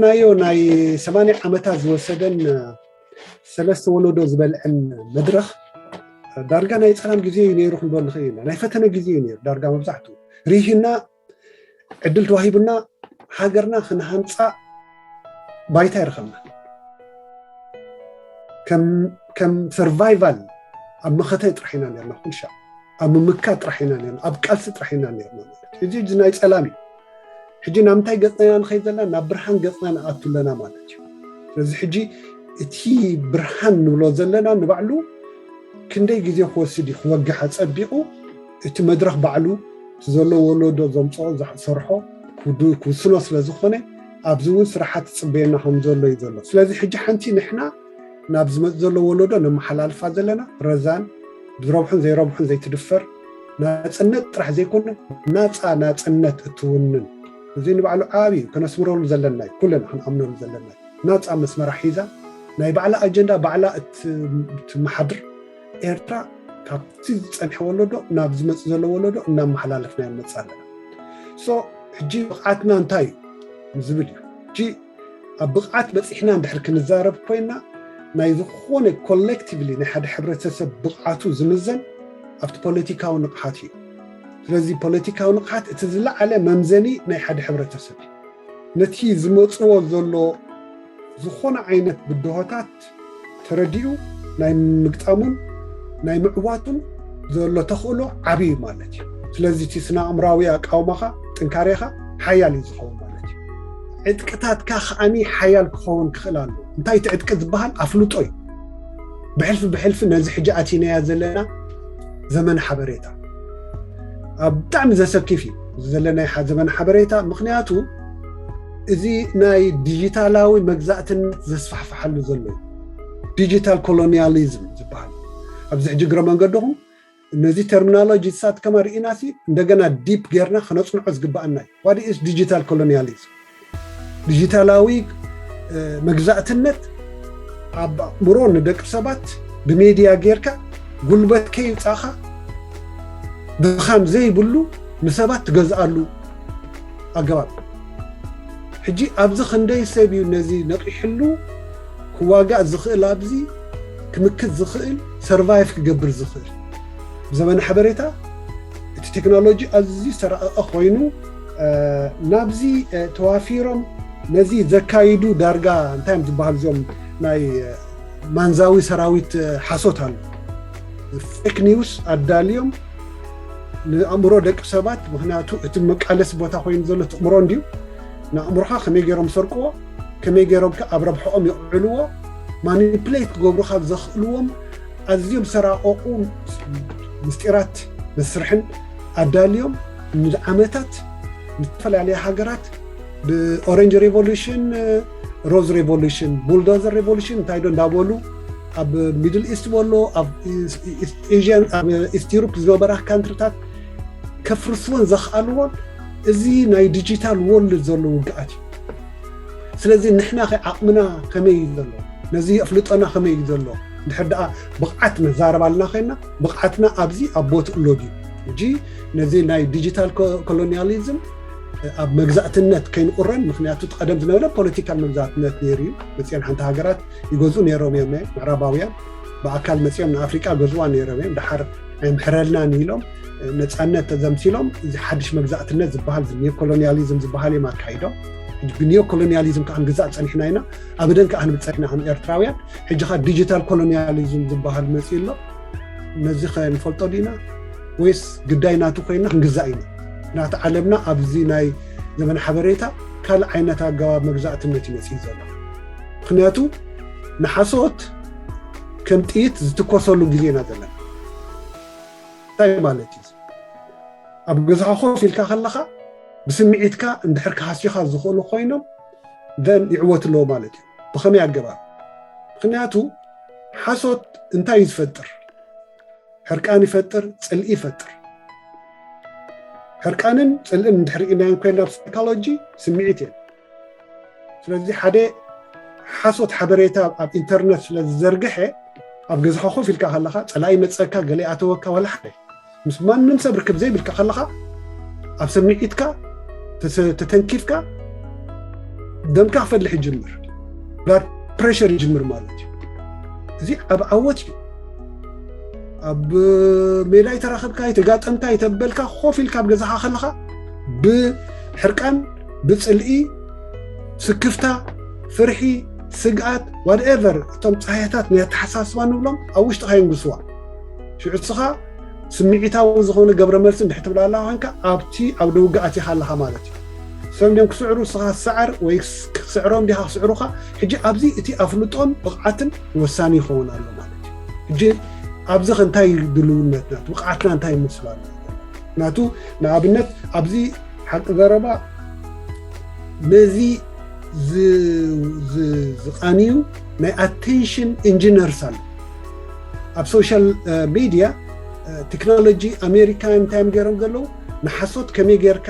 ናዮ ናይ ሰማንያ ዓመታት ዝወሰደን ሰለስተ ወለዶ ዝበልዐን መድረኽ ዳርጋ ናይ ጸላም ግዜ እዩ ነይሩ ክንብል ንኽእል ኢና። ናይ ፈተነ ግዜ እዩ ነይሩ ዳርጋ መብዛሕትኡ። ሪሂና ዕድል ተዋሂቡና ሃገርና ክንሃንጻ ባይታ ይረኸብና። ከም ሰርቫይቫል ኣብ መኸተ ጥራሕ ኢና ነርና ኩልሻ ኣብ ምምካ ጥራሕ ኢና ነርና ኣብ ቃልሲ ጥራሕ ኢና ነርና ማለት ሕጂ እዚ ናይ ጸላም እዩ። ሕጂ ናብ ምንታይ ገጽና ንኸይ ዘለና ናብ ብርሃን ገጽና ንኣቱ ኣለና ማለት እዩ። ስለዚ ሕጂ እቲ ብርሃን ንብሎ ዘለና ንባዕሉ ክንደይ ግዜ ክወስድ እዩ ክወግሕ ኣጸቢቑ እቲ መድረኽ ባዕሉ እቲ ዘሎ ወለዶ ዘምፅኦ ዝሰርሖ ክውስኖ ስለ ዝኾነ ኣብዚ እውን ስራሓት ትፅበየና ከም ዘሎ እዩ ዘሎ። ስለዚ ሕጂ ሓንቲ ንሕና ናብ ዝመፅ ዘሎ ወለዶ ነመሓላልፋ ዘለና ረዛን ዝረብሑን ዘይረብሑን ዘይትድፈር ናፅነት ጥራሕ ዘይኮነ ናፃ ናፅነት እትውንን እዚ ንባዕሉ ዓብዩ ከነስምረሉ ዘለና እዩ ኩለና ክንኣምነሉ ዘለና እዩ። ናፃ መስመራ ሒዛ ናይ ባዕላ ኣጀንዳ ባዕላ እትመሓድር ኤርትራ ካብቲ ዝፀንሐ ወለዶ ናብ ዝመፅ ዘሎ ወለዶ እናመሓላለፍና ንመፅ ኣለና። ሶ ሕጂ ብቕዓትና እንታይ እዩ ዝብል እዩ። ሕጂ ኣብ ብቕዓት በፂሕና እንድሕር ክንዛረብ ኮይና ናይ ዝኾነ ኮሌክቲቭሊ ናይ ሓደ ሕብረተሰብ ብቕዓቱ ዝምዘን ኣብቲ ፖለቲካዊ ንቕሓት እዩ። ስለዚ ፖለቲካዊ ንቕሓት እቲ ዝለዓለ መምዘኒ ናይ ሓደ ሕብረተሰብ እዩ። ነቲ ዝመፅዎ ዘሎ ዝኾነ ዓይነት ብድሆታት ተረዲኡ ናይ ምግጣሙን ናይ ምዕዋቱን ዘሎ ተኽእሎ ዓብዪ ማለት እዩ። ስለዚ እቲ ስነ ኣእምራዊ ኣቃውማኻ ጥንካሬኻ ሓያል እዩ ዝኸውን ማለት እዩ። ዕጥቅታትካ ከዓኒ ሓያል ክኸውን ክኽእል ኣሎ። እንታይ እቲ ዕጥቂ ዝበሃል ኣፍልጦ እዩ። ብሕልፊ ብሕልፊ ነዚ ሕጂ ኣቲናያ ዘለና ዘመን ሓበሬታ ኣብ ብጣዕሚ ዘሰኪፍ እዩ ዘለናይ ዘመን ሓበሬታ። ምክንያቱ እዚ ናይ ዲጂታላዊ መግዛእትነት ዘስፋሕፍሓሉ ዘሎ እዩ። ዲጂታል ኮሎኒያሊዝም ዝበሃል ኣብዚ ሕጂ እግረ መንገድኹም ነዚ ተርሚኖሎጂ ሳት ከማ ርኢና ሲ እንደገና ዲፕ ጌርና ክነፅንዖ ዝግባኣና እዩ። What is digital colonialism? ዲጂታላዊ መግዛእትነት ኣብ ኣእምሮ ንደቂ ሰባት ብሜድያ ጌርካ ጉልበት ከይውፃእኻ ድኻም ዘይብሉ ንሰባት ትገዝኣሉ ኣገባብ። ሕጂ ኣብዚ ክንደይ ሰብ እዩ ነዚ ነቒሕሉ ክዋጋእ ዝኽእል ኣብዚ ክምክት ዝኽእል ሰርቫይቭ ክገብር ዝኽእል ብዘመን ሓበሬታ እቲ ቴክኖሎጂ ኣዝዩ ዝተራቐቐ ኮይኑ ናብዚ ተዋፊሮም ነዚ ዘካይዱ ዳርጋ እንታይ እዮም ዝበሃሉ እዚኦም ናይ ማንዛዊ ሰራዊት ሓሶት ኣሎ። ፌክ ኒውስ ኣዳልዮም ንኣእምሮ ደቂ ሰባት ምክንያቱ እቲ መቃለሲ ቦታ ኮይኑ ዘሎ ትእምሮ እንድዩ ንኣእምሮኻ ከመይ ገይሮም ሰርቅዎ ከመይ ገይሮም ከ ኣብ ረብሐኦም የቕዕልዎ ማኒፕሌት ክገብሩ ካብ ዘኽእልዎም ኣዝዮም ሰራቐቑ ምስጢራት መስርሕን ኣዳልዮም ንዓመታት ንዝተፈላለየ ሃገራት ብኦረንጅ ሬቮሉሽን ሮዝ ሬቮሉሽን ቡልዶዘር ሬቮሉሽን እንታይ ዶ እንዳበሉ ኣብ ሚድል ኢስት በሎ ኣብ ኢስት ኤዥያን ኣብ ኢስት ዩሮፕ ዝነበራ ካንትሪታት ከፍርስዎን ዘኽኣልዎን እዚ ናይ ዲጂታል ወርልድ ዘሎ ውግኣት እዩ። ስለዚ ንሕና ከ ዓቕምና ከመይ እዩ ዘሎ ነዚ ኣፍልጦና ከመይ እዩ ዘሎ እንድሕር ደኣ ብቕዓት ንዛረብ ኣለና ኮይና ብቕዓትና ኣብዚ ኣብ ቦትኡ ኣሎ ድዩ ሕጂ ነዚ ናይ ዲጂታል ኮሎኒያሊዝም ኣብ መግዛእትነት ከይንቁረን ምክንያቱ እቲ ቀደም ዝነበረ ፖለቲካል መግዛእትነት ነይሩ እዩ መፅአን ሓንቲ ሃገራት ይገዝኡ ነይሮም እዮም ምዕራባውያን ብኣካል መፅኦም ንኣፍሪቃ ገዝዋ ነይሮም እዮም ድሓር ኣይምሕረልናን ኢሎም ነፃነት ተዘምሲሎም እዚ ሓድሽ መግዛእትነት ዝበሃል ኒዮ ኮሎኒያሊዝም ዝበሃል እዮም ኣካይዶም ብኒዮ ኮሎኒያሊዝም ከዓ ንግዛእ ፀኒሕና ኢና ኣበደን ከዓ ንብል ፀኒሕና ከም ኤርትራውያን ሕጂ ከዓ ዲጂታል ኮሎኒያሊዝም ዝበሃል መፅኡ ኣሎ ነዚ ከንፈልጦ ዲና ወይስ ግዳይ ናቱ ኮይና ክንግዛእ ኢና ናቲ ዓለምና ኣብዚ ናይ ዘመን ሓበሬታ ካልእ ዓይነት ኣገባብ መግዛእትነት እዩ መፅኡ ዘሎ ምክንያቱ ንሓሶት ከም ጥይት ዝትኮሰሉ ግዜ ኢና ዘለና እንታይ ማለት እዩ ኣብ ገዛኻ ኮፍ ኢልካ ከለኻ ብስምዒትካ እንድሕር ክሃስዩኻ ዝኽእሉ ኮይኖም ዘን ይዕወት ኣለዎ ማለት እዩ ብኸመይ ኣገባብ ምክንያቱ ሓሶት እንታይ እዩ ዝፈጥር ሕርቃን ይፈጥር ፅልኢ ይፈጥር ሕርቃንን ፅልእን እንድሕር ኢናዮም ኮይና ኣብ ሳይኮሎጂ ስምዒት እየን ስለዚ ሓደ ሓሶት ሓበሬታ ኣብ ኢንተርነት ስለ ዝዘርግሐ ኣብ ገዛኻ ኮፍ ኢልካ ከለኻ ፀላኢ መፀካ ገለ ኣተወካ ዋላ ሓደ ምስ ማንም ሰብ ርክብ ዘይብልካ ከለኻ ኣብ ስምዒትካ ተተንኪፍካ ደምካ ክፈልሕ ይጅምር፣ ብላድ ፕሬሽር ይጅምር ማለት እዩ። እዚ ዓብ ዓወት እዩ። ኣብ ሜዳ ይተራኸብካ ይተጋጠምካ ይተበልካ ኮፍ ኢልካ ኣብ ገዛኻ ከለኻ ብሕርቃን ብፅልኢ ስክፍታ ፍርሒ ስግኣት ዋትኤቨር እቶም ፃህያታት ናይ ኣተሓሳስባ ንብሎም ኣብ ውሽጥኻ የንግስዋ። ሽዑ እስኻ ስምዒታዊ ዝኾነ ገብረ መልሲ እንድሕር ትብላላ ኮንካ ኣብቲ ኣብ ደውጋ ኣቲኻ ኣለኻ ማለት እዩ። ሰብ እንዲም ክስዕሩ እስኻ ሰዓር ወይ ክስዕሮም ዲኻ ክስዕሩኻ። ሕጂ ኣብዚ እቲ ኣፍልጦን ብቕዓትን ወሳኒ ይኸውን ኣሎ ማለት እዩ። ሕጂ ኣብዚ ከ እንታይ ድልውነትና ብቕዓትና እንታይ ይመስል ኣሎ? ናቱ ንኣብነት ኣብዚ ሓቂ ዘረባ ነዚ ዝቃንዩ ናይ ኣቴንሽን ኢንጂነርስ ኣሎ። ኣብ ሶሻል ሚድያ ቴክኖሎጂ ኣሜሪካ እንታይ እዮም ገይሮም ዘለዉ? ንሓሶት ከመይ ጌርካ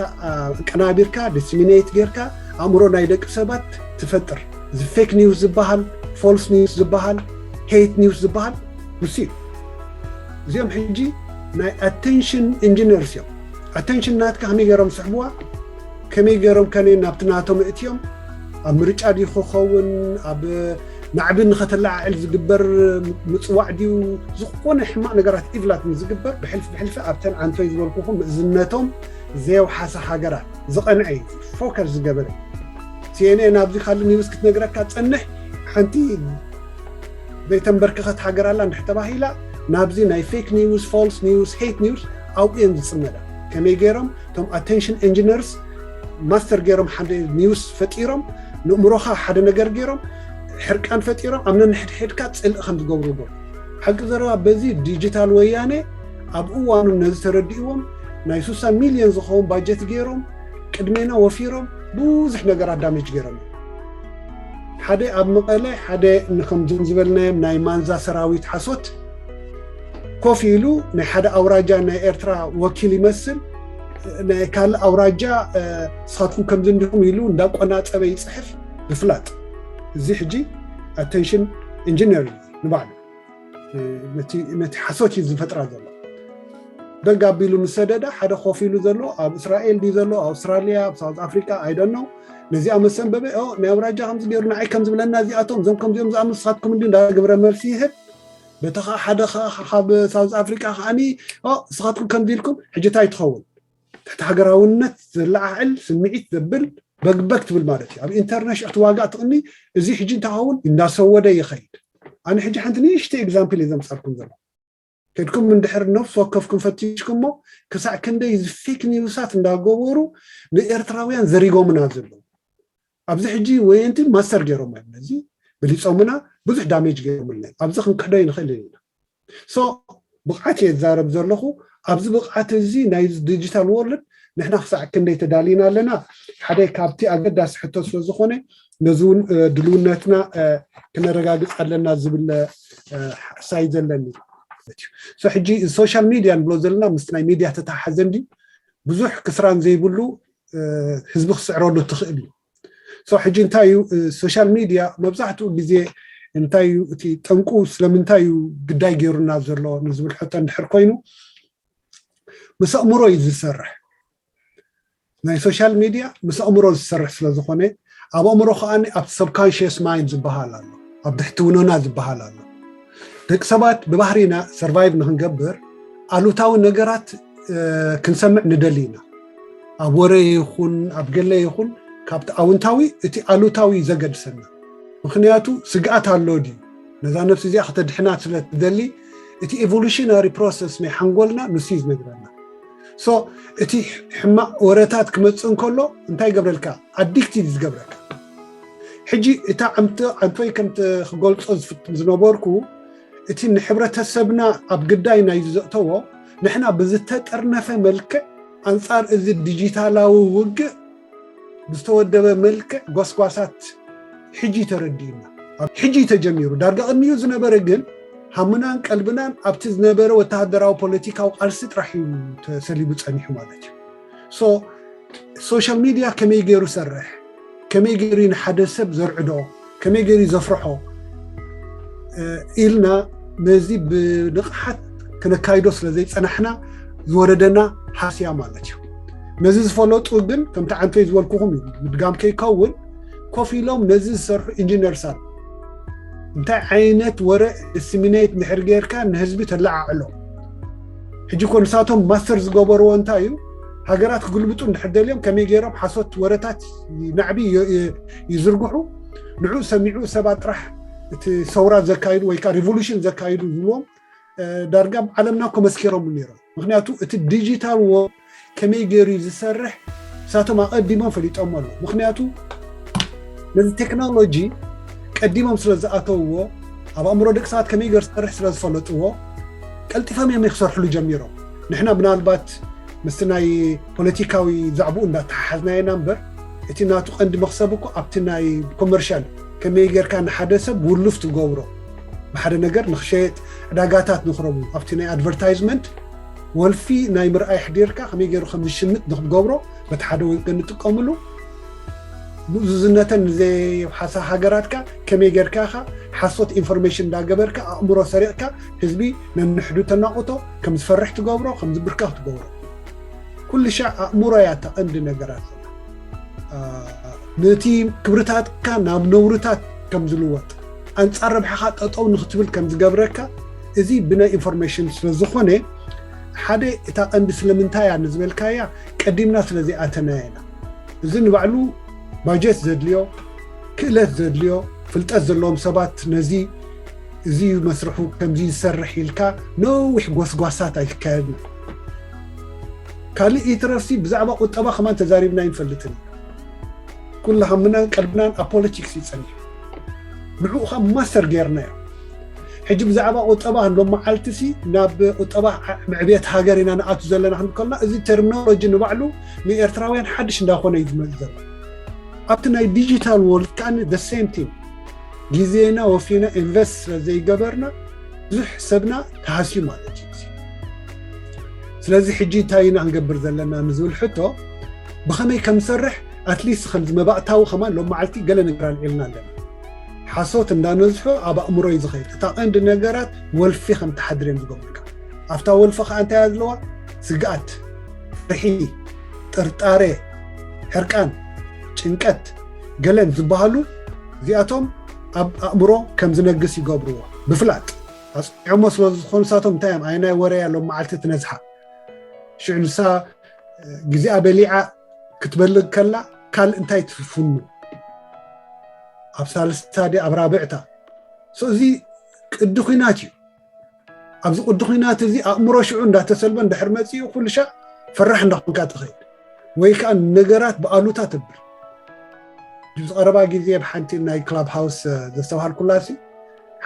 ኣቀናቢርካ ዲስሚኔት ጌርካ ኣእምሮ ናይ ደቂ ሰባት ትፈጥር። እዚ ፌክ ኒውስ ዝበሃል፣ ፎልስ ኒውስ ዝበሃል፣ ሄት ኒውስ ዝበሃል ንሱ እዩ። እዚኦም ሕጂ ናይ ኣቴንሽን ኢንጂነርስ እዮም። ኣቴንሽን ናትካ ከመይ ገይሮም ስሕብዋ፣ ከመይ ገይሮም ከነ ናብቲ ናቶም እእትዮም፣ ኣብ ምርጫ ድዩ ክኸውን፣ ኣብ ናዕቢ ንኸተለዓዕል ዝግበር ምፅዋዕ ድዩ፣ ዝኾነ ሕማቕ ነገራት ኢቭላት ንዝግበር ብሕልፊ ብሕልፊ ኣብተን ኣንቶይ ዝበልኩኹም ምእዝነቶም ዘየውሓሰ ሃገራት ዝቐንዐ እዩ ፎከስ ዝገበረ። ሲኤንኤን ኣብዚ ካልእ ኒውስ ክትነግረካ ፀንሕ ሓንቲ ዘይተንበርክኸት ሃገር ኣላ እንድሕ ተባሂላ ናብዚ ናይ ፌክ ኒውስ ፎልስ ኒውስ ሄት ኒውስ ኣብኡ እየን ዝፅመዳ። ከመይ ገይሮም እቶም ኣቴንሽን ኢንጂነርስ ማስተር ገይሮም ሓደ ኒውስ ፈጢሮም ንእምሮኻ ሓደ ነገር ገይሮም ሕርቃን ፈጢሮም ኣብ ነንሕድሕድካ ፅልእ ከም ዝገብሩ ገሩ ሓቂ ዘረባ በዚ ዲጂታል ወያኔ ኣብ እዋኑ ነዚ ተረዲእዎም ናይ ሱሳ ሚልዮን ዝኸውን ባጀት ገይሮም ቅድሜና ወፊሮም ብዙሕ ነገራት ዳሜጅ ገይሮም። ሓደ ኣብ መቐለ ሓደ ንከምዞም ዝበልናዮም ናይ ማንዛ ሰራዊት ሓሶት ኮፍ ኢሉ ናይ ሓደ ኣውራጃ ናይ ኤርትራ ወኪል ይመስል ናይ ካልእ ኣውራጃ ስኻትኩም ከምዚ እንዲኹም ኢሉ እንዳቆናፀበ ይፅሕፍ ብፍላጥ። እዚ ሕጂ ኣቴንሽን ኢንጂነሪንግ ንባዕሉ ነቲ ሓሶት እዩ ዝፈጥራ ዘሎ። በግ ኣቢሉ ምስ ሰደዳ ሓደ ኮፍ ኢሉ ዘሎ ኣብ እስራኤል ድዩ ዘሎ ኣውስትራሊያ ኣብ ሳውት ኣፍሪካ ኣይደኖ ነዚኣ መሰንበበ ናይ ኣውራጃ ከምዚ ገይሩ ንዓይ ከም ዝብለና እዚኣቶም እዞም ከምዚኦም ዝኣመሱ ንስኻትኩም እንዲ እንዳግብረ መልሲ ይህብ። በቲ ከዓ ሓደ ካብ ሳውት ኣፍሪካ ከዓኒ ንስኻትኩም ከምዚ ኢልኩም ሕጂ እንታይ ትኸውን ትሕቲ ሃገራውነት ዘለዓዕል ስምዒት ዘብል በግበግ ትብል ማለት እዩ። ኣብ ኢንተርናሽናል እቲ ዋጋ ትቕኒ እዚ ሕጂ እንተኸውን እንዳሰወደ ይኸይድ። ኣነ ሕጂ ሓንቲ ንእሽተ ኤግዛምፕል እየ ዘምፃልኩም ዘሎ። ከድኩም እንድሕር ነፍሲ ወከፍኩም ፈቲሽኩሞ ክሳዕ ክንደይ እዚ ፌክ ኒውሳት እንዳገበሩ ንኤርትራውያን ዘሪጎምና ዘለዉ። ኣብዚ ሕጂ ወየንቲ ማስተር ገይሮም እዮም ነዚ ብሊፆምና ብዙሕ ዳሜጅ ገይሮምልና እዮም። ኣብዚ ክንክሕዶ ይንኽእል ኢና። ሶ ብቕዓት እየ ዝዛረብ ዘለኹ። ኣብዚ ብቕዓት እዚ ናይ ዲጂታል ወርልድ ንሕና ክሳዕ ክንደይ ተዳሊና ኣለና ሓደ ካብቲ ኣገዳሲ ሕቶ ስለ ዝኾነ ነዚ እውን ድልውነትና ክነረጋግፅ ኣለና ዝብል ሓሳይ ዘለኒ። ሕጂ ሶሻል ሚድያ ንብሎ ዘለና ምስ ናይ ሚድያ ተተሓሓዘ እንዲ ብዙሕ ክስራን ዘይብሉ ህዝቢ ክስዕረሉ ትኽእል እዩ። ሕጂ እንታይ እዩ ሶሻል ሚድያ መብዛሕትኡ ግዜ እንታይ እዩ እቲ ጠንቁ ስለምንታይ እዩ ግዳይ ገይሩና ዘሎ ንዝብል ሕቶ እንድሕር ኮይኑ ምስ ኣእምሮ እዩ ዝሰርሕ። ናይ ሶሻል ሚድያ ምስ ኣእምሮ ዝሰርሕ ስለ ዝኾነ ኣብ ኣእምሮ ከዓ ኣብ ሰብኮንሽስ ማይንድ ዝበሃል ኣሎ ኣብ ድሕትውኖና ዝበሃል ኣሎ። ደቂ ሰባት ብባህሪና ሰርቫይቭ ንክንገብር ኣሉታዊ ነገራት ክንሰምዕ ንደሊ ኢና። ኣብ ወረ ይኹን ኣብ ገለ ይኹን ካብቲ ኣውንታዊ እቲ ኣሉታዊ እዩ ዘገድሰና። ምክንያቱ ስግኣት ኣሎ ድዩ ነዛ ነፍሲ እዚኣ ከተድሕና ስለ ትደሊ እቲ ኤቮሉሽናሪ ፕሮሰስ ናይ ሓንጎልና ንሱ እዩ ዝነግረና። ሶ እቲ ሕማቕ ወረታት ክመፅእ እንከሎ እንታይ ይገብረልካ ኣዲክት እዩ ዝገብረካ። ሕጂ እታ ዓንቶይ ከምቲ ክገልፆ ዝፍትን ዝነበርኩ እቲ ንሕብረተሰብና ኣብ ግዳይ ናይ ዘእተዎ ንሕና ብዝተጠርነፈ መልክዕ ኣንፃር እዚ ዲጂታላዊ ውግእ ብዝተወደበ መልክዕ ጎስጓሳት ሕጂ ተረዲእና ሕጂ ተጀሚሩ ዳርጋ ቅድሚኡ ዝነበረ ግን ሃምናን ቀልብናን ኣብቲ ዝነበረ ወተሃደራዊ ፖለቲካዊ ቃልሲ ጥራሕ እዩ ተሰሊቡ ፀኒሑ ማለት እዩ። ሶ ሶሻል ሚድያ ከመይ ገይሩ ሰርሕ ከመይ ገይሩ ንሓደ ሰብ ዘርዕዶ ከመይ ገይሩ ዘፍርሖ ኢልና ነዚ ብንቕሓት ክነካይዶ ስለ ዘይፀናሕና ዝወረደና ሃስያ ማለት እዩ። ነዚ ዝፈለጡ ግን ከምቲ ዓንተይ ዝበልኩኹም እዩ ምድጋም ከይከውን ኮፍ ኢሎም ነዚ ዝሰርሑ ኢንጂነርሳት እንታይ ዓይነት ወረ ዲስሚኔት እንድሕር ጌርካ ንህዝቢ ተለዓዕሎ። ሕጂ እኮ ንሳቶም ማስተር ዝገበርዎ እንታይ እዩ? ሃገራት ክግልብጡ እንድሕር ደልዮም ከመይ ገይሮም ሓሶት ወረታት ናዕቢ ይዝርግሑ። ንዑ ሰሚዑ ሰባት ጥራሕ እቲ ሰውራ ዘካይዱ ወይ ከዓ ሪቮሉሽን ዘካይዱ ዝብዎም ዳርጋ ዓለምና እኮ መስኪሮም ነይሮም። ምክንያቱ እቲ ዲጂታል ወ ከመይ ገይሩ ዝሰርሕ ንሳቶም ኣቐዲሞም ፈሊጦም ኣለዉ። ምክንያቱ ነዚ ቴክኖሎጂ ቀዲሞም ስለ ዝኣተውዎ ኣብ ኣእምሮ ደቂ ሰባት ከመይ ገይሩ ዝሰርሕ ስለ ዝፈለጥዎ ቀልጢፎም እዮም ክሰርሕሉ ጀሚሮም። ንሕና ምናልባት ምስቲ ናይ ፖለቲካዊ ዛዕባኡ እንዳተሓሓዝና ኢና እምበር እቲ ናቱ ቀንዲ መክሰብ እኮ ኣብቲ ናይ ኮመርሻል ከመይ ጌርካ ንሓደ ሰብ ውሉፍ ትገብሮ ብሓደ ነገር ንክሸየጥ ዕዳጋታት ንክረቡ ኣብቲ ናይ ኣድቨርታይዝመንት ወልፊ ናይ ምርኣይ ሕዲርካ ከመይ ገይሩ ከም ዝሽምጥ ንክትገብሮ በቲ ሓደ ወገን ንጥቀምሉ ምእዙዝነተን ንዘይሓሳ ሃገራትካ ከመይ ጌርካ ኢኻ ሓሶት ኢንፎርሜሽን እንዳገበርካ ኣእምሮ ሰሪቕካ ህዝቢ ነንሕዱ ተናቑቶ ከም ዝፈርሕ ትገብሮ ከም ዝብርከኽ ትገብሮ ኩሉ ሻዕ ኣእምሮ እያ እታ ቀንዲ ነገራት ነቲ ክብርታትካ ናብ ነውርታት ከም ዝልወጥ ኣንጻር ረብሓኻ ጠጠው ንክትብል ከም ዝገብረካ እዚ ብናይ ኢንፎርሜሽን ስለ ዝኾነ ሓደ እታ ቀንዲ ስለምንታይ እያ ንዝበልካያ ቀዲምና ስለ ዘይኣተናያ ኢና። እዚ ንባዕሉ ባጀት ዘድልዮ ክእለት ዘድልዮ ፍልጠት ዘለዎም ሰባት ነዚ እዚ መስርሑ ከምዚ ዝሰርሕ ኢልካ ነዊሕ ጎስጓሳት ኣይክካየድን። ካልእ ይትረፍሲ ብዛዕባ ቁጠባ ከማን ተዛሪብና ኣይንፈልጥን። ኩሉ ሃምናን ቀልብናን ኣብ ፖለቲክስ ይጸኒሕ። ንዕኡ ካብ ማስተር ጌርናዮ። ሕጂ ብዛዕባ ቁጠባ ሎም መዓልቲ ሲ ናብ ቁጠባ ምዕብየት ሃገር ኢና ንኣቱ ዘለና ክንከልና እዚ ተርሚኖሎጂ ንባዕሉ ንኤርትራውያን ሓድሽ እንዳኾነ እዩ ዝመጽእ ዘሎ። ኣብቲ ናይ ዲጂታል ወርልድ ከኣ the same thing ግዜና ወፊና ኢንቨስት ስለ ዘይገበርና ብዙሕ ሰብና ተሃስዩ ማለት እዩ። ስለዚ ሕጂ እንታይ ኢና ክንገብር ዘለና ንዝብል ሕቶ ብኸመይ ከም ንሰርሕ ኣትሊስት ከምዚ መባእታዊ ከማን ሎም መዓልቲ ገለ ነገር ኣልዒልና ኣለና። ሓሶት እንዳነዝሖ ኣብ ኣእምሮ እዩ ዝኸይድ። እታ ቀንዲ ነገራት ወልፊ ከም ትሓድር እዮም ዝገብሩካ። ኣብታ ወልፊ ከዓ እንታይ ኣለዋ? ስግኣት፣ ፍርሒ፣ ጥርጣሬ፣ ሕርቃን፣ ጭንቀት፣ ገለን ዝበሃሉ እዚኣቶም ኣብ ኣእምሮ ከም ዝነግስ ይገብርዎ። ብፍላጥ ኣፅኒዖሞ ስለ ዝኾኑ ንሳቶም እንታይ እዮም? ኣየናይ ወረ እያ ሎም መዓልቲ ትነዝሓ? ሽዑ ንሳ ግዜኣ በሊዓ ክትበልግ ከላ ካልእ እንታይ ትፍኑ? ኣብ ሳልስታ ድያ ኣብ ራብዕታ? So እዚ ቅዲ ኹናት እዩ። ኣብዚ ቅዲ ኹናት እዚ ኣእምሮ ሽዑ እንዳተሰልበ እንድሕር መፂኡ ኩሉ ሻዕ ፈራሕ እንዳኾንካ ትኸይድ ወይ ከዓ ነገራት ብኣሉታ ተብል። ኣብዚ ቀረባ ግዜ ኣብ ሓንቲ ናይ ክላብ ሃውስ ዘስተብሃልኩላ ሲ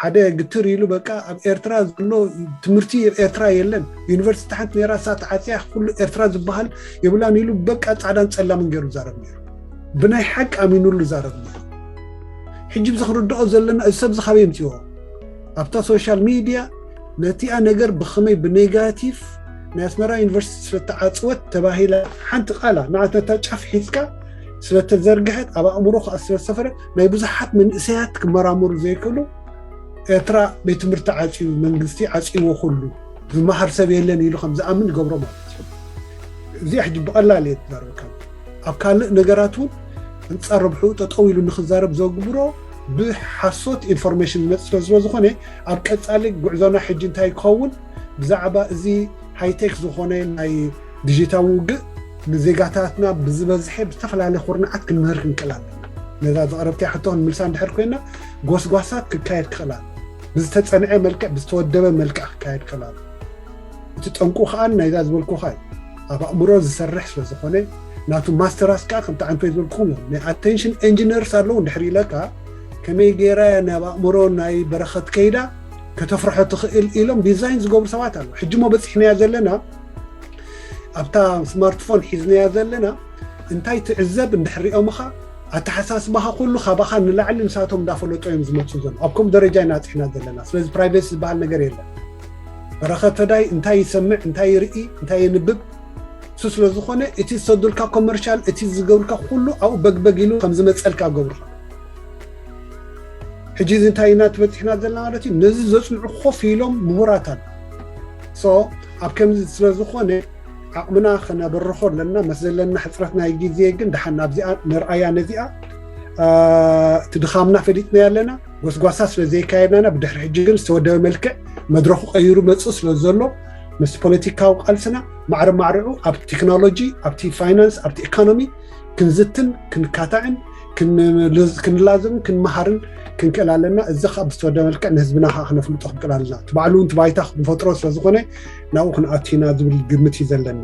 ሓደ ግትር ኢሉ በቃ ኣብ ኤርትራ ዘሎ ትምህርቲ ኣብ ኤርትራ የለን፣ ዩኒቨርሲቲ ሓንቲ ነራ እሳ ተዓፅያ ኩሉ ኤርትራ ዝበሃል የብላን ኢሉ በቃ ፃዕዳን ፀላምን ገይሩ ዛረብ ነይሩ። ብናይ ሓቂ ኣሚኑሉ ዛረብ ነይሩ። ሕጂ ብዚ ክንርድኦ ዘለና እዚ ሰብ ዝካበይ ምፅዎ ኣብታ ሶሻል ሚድያ ነቲኣ ነገር ብኸመይ ብኔጋቲቭ ናይ ኣስመራ ዩኒቨርሲቲ ስለተዓፅወት ተባሂላ ሓንቲ ቃላ ንዓት ነታ ጫፍ ሒዝካ ስለተዘርግሐት ኣብ ኣእምሮ ከዓ ስለዝሰፈረት ናይ ብዙሓት መንእሰያት ክመራመሩ ዘይክእሉ ኤርትራ ቤት ትምህርቲ ዓፅዩ መንግስቲ ዓፅይዎ ኩሉ ዝመሃር ሰብ የለን ኢሉ ከም ዝኣምን ይገብሮ ማለት እዩ። እዚኣ ሕጂ ብቐላል እየ ትዛረበካ። ኣብ ካልእ ነገራት እውን ኣንፃር ረብሕኡ ጠጠው ኢሉ ንክዛረብ ዘግብሮ ብሓሶት ኢንፎርሜሽን ዝመፅእ ስለ ዝኾነ ኣብ ቀፃሊ ጉዕዞና ሕጂ እንታይ ክኸውን ብዛዕባ እዚ ሃይቴክ ዝኾነ ናይ ዲጂታዊ ውግእ ንዜጋታትና ብዝበዝሐ ብዝተፈላለየ ኩርናዓት ክንምህር ክንክእል ኣለና። ነዛ ዝቐረብትያ ሕቶ ክንምልሳ እንድሕር ኮይና ጎስጓሳት ክካየድ ክኽእል ኣሎ። ብዝተፀንዐ መልክዕ ብዝተወደበ መልክዕ ክካየድ ክኽእል ኣሎ። እቲ ጠንቁ ከዓ ናይዛ ዝበልኩኻ እዩ። ኣብ ኣእምሮ ዝሰርሕ ስለ ዝኾነ ናቱ ማስተራስ ከዓ ከምቲ ዓንቶይ ዝበልኩኹም እዮም ናይ ኣቴንሽን ኤንጂነርስ ኣለዉ እንድሕር ኢለካ ከመይ ገይራ እያ ናብ ኣእምሮ ናይ በረኸት ከይዳ ከተፍርሖ ትኽእል ኢሎም ዲዛይን ዝገብሩ ሰባት ኣለዉ። ሕጂ ሞ በፂሕናያ ዘለና ኣብታ ስማርትፎን ሒዝናያ ዘለና እንታይ ትዕዘብ እንድሕር ሪኦምኻ ኣተሓሳስባኻ ኩሉ ካባኻ ንላዕሊ ንሳቶም እንዳፈለጦ እዮም ዝመፁ ዘሎ። ኣብ ከምኡ ደረጃ ኢና በፂሕና ዘለና። ስለዚ ፕራይቬሲ ዝበሃል ነገር የለን። በረኸት ፈዳይ እንታይ ይሰምዕ እንታይ ይርኢ እንታይ የንብብ እሱ ስለ ዝኾነ እቲ ዝሰዱልካ ኮመርሻል እቲ ዝገብርካ ኩሉ ኣብኡ በግበግ ኢሉ ከም ዝመፀልካ ገብርካ። ሕጂ እዚ እንታይ ኢና ትበፂሕና ዘለና ማለት እዩ። ነዚ ዘፅንዑ ኮፍ ኢሎም ምሁራት ኣሎ። So ኣብ ከምዚ ስለ ዝኾነ ዓቕምና ከነበርኾ ኣለና መስ ዘለና ሕፅረት ናይ ግዜ ግን ደሓን ናብዚኣ ንርኣያ ነዚኣ እቲ ድኻምና ፈሊጥና ያለና ጎስጓሳ ስለ ዘየካየድናና ብድሕሪ ሕጂ ግን ዝተወደበ መልክዕ መድረኹ ቀይሩ መፅእ ስለ ዘሎ ምስ ፖለቲካዊ ቃልስና ማዕረ ማዕረዑ ኣብ ቴክኖሎጂ ኣብቲ ፋይናንስ ኣብቲ ኢኮኖሚ ክንዝትን ክንካታዕን ክንላዘብን ክንመሃርን ክንክእል ኣለና። እዚ ከዓ ብዝተወደበ መልክዕ ንህዝብና ከዓ ክነፍልጦ ክንክእል ኣለና። እቲ ባዕሉ እውን ባይታ ንፈጥሮ ስለዝኾነ ናብኡ ክንኣቱ ኢና ዝብል ግምት እዩ ዘለኒ።